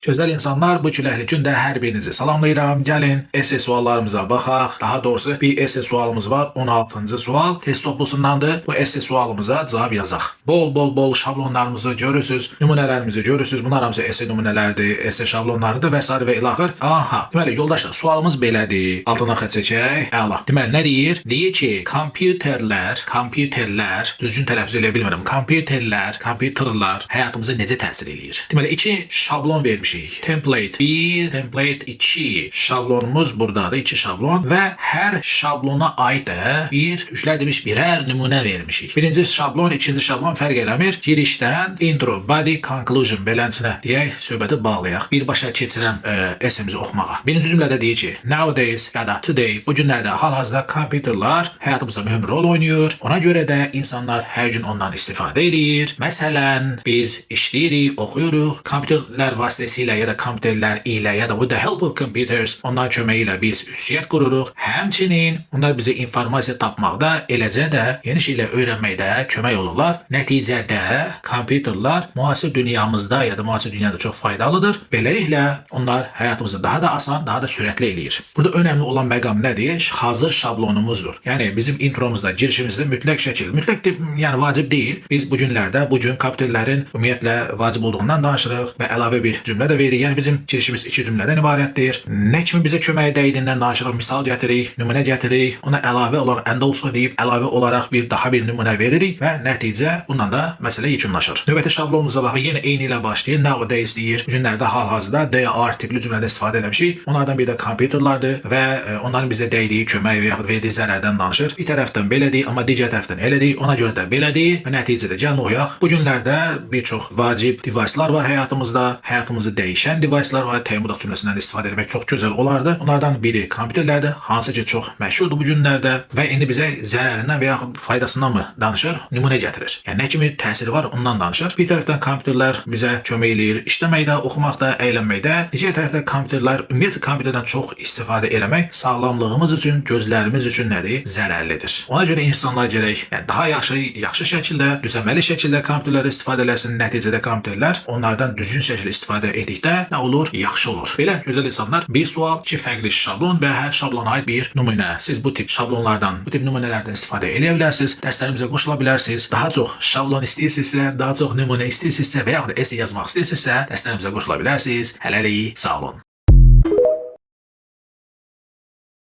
Gözəl insanlar, bu küləkli gündə hər birinizi salamlayıram. Gəlin esse suallarımıza baxaq. Daha doğrusu bir esse sualımız var. 16-cı sual test toplusundandır. Bu esse sualımıza cavab yazaq. Bol bol bol şablonlarımızı görürsüz, nümunələrimizi görürsüz. Bunlar hamısı esse nümunələrdir, esse şablonlarıdır və sair və ilaxır. Aha, deməli yoldaşlar, sualımız belədir. Altına xətt çəkək. Əla. Deməli nə deyir? Deyir ki, kompüterlər, kompüterlər, düzgün tələffüz eləyə bilmirəm. Kompüterlər, kompüterlər həyatımıza necə təsir eləyir? Deməli iki şablon vermişik. Template 1, template 2. Şablonumuz buradadır. İki şablon və hər şablona aid də bir, üçlər demiş birər nümunə vermişik. Birinci şablon, ikinci şablon fərq eləmir. Girişdən intro, body, conclusion beləsinə deyək, söhbəti bağlayaq. Birbaşa keçirəm essemizi oxumağa. Birinci cümlədə deyir ki, nowadays ya da today, bu günlərdə hal-hazırda kompüterlər həyatımızda mühüm rol oynayır. Ona görə də insanlar hər gün ondan istifadə eləyir. Məsələn, biz işləyirik, oxuyuruq. Kompüterlər vasitəsilə ya da kompüterlər ilə ya da with the help of computers, onların köməyi ilə biz ünsiyyət qururuq. Həmçinin onlar bizə informasiya tapmaqda, eləcə də yeni şeylər öyrənməkdə kömək olurlar. Nəticədə kompüterlər müasir dünyamızda ya da müasir dünyada çox faydalıdır. Beləliklə onlar həyatımızı daha da asan, daha da sürətli eləyir. Burada önəmli olan məqam nədir? Hazır şablonumuzdur. Yəni bizim intromuzda, girişimizdə mütləq şəkil, mütləq də, yəni vacib deyil. Biz bu günlərdə bu gün kompüterlərin ümumiyyətlə vacib olduğundan danışırıq və əlavə bir cümlə də veririk. Yəni bizim girişimiz iki cümlədən ibarətdir. Nə kimi bizə köməyə dəydiyindən danışırıq, misal gətiririk, nümunə gətiririk. Ona əlavə olaraq and also deyib əlavə olaraq bir daha bir nümunə veririk və nəticə bundan da məsələ yekunlaşır. Növbəti şablonumuza baxaq. Yenə eyni ilə başlayır. Nowadays deyir. Bu günlərdə, hal-hazırda they are tipli cümlədə istifadə eləmişik. Onlardan biri də kompüterlərdir və onların bizə dəydiyi kömək və yaxud verdiyi zərərdən danışır. Bir tərəfdən belədir, amma digər tərəfdən elədir. Ona görə də belədir və nəticədə gəlin oxuyaq. Bu günlərdə bir çox vacib device-lar var həyatımızda. Həyatımızı dəyişən device-lar var. Təyin budaq cümləsindən istifadə etmək çox gözəl olardı. Onlardan biri kompüterlərdir, hansı ki çox məşhurdur bu günlərdə və indi bizə zərərindən və yaxud faydasından mı danışır, nümunə gətirir. Yəni nə kimi təsiri var, ondan danışır. Bir tərəfdən kompüterlər bizə kömək eləyir işləməkdə, oxumaqda, əylənməkdə. Digər tərəfdən kompüterlər, ümumiyyətlə kompüterdən çox istifadə eləmək sağlamlığımız üçün, gözlərimiz üçün nədir? Zərərlidir. Ona görə insanlar gərək yəni daha yaxşı, yaxşı şəkildə, düzənməli şəkildə kompüterləri istifadə eləsin. Nəticədə kompüterlər onlardan düzgün şəkildə istifadə etdikdə nə olur? Yaxşı olur. Belə gözəl insanlar, bir sual, iki fərqli şablon və hər şablona aid bir nümunə. Siz bu tip şablonlardan, bu tip nümunələrdən istifadə eləyə bilərsiniz. Dərslərimizə qoşula bilərsiniz. Daha çox şablon istəyirsinizsə, daha çox nümunə istəyirsinizsə və yaxud da esse yazmaq istəyirsinizsə, dərslərimizə qoşula bilərsiniz. Hələlik, sağ olun.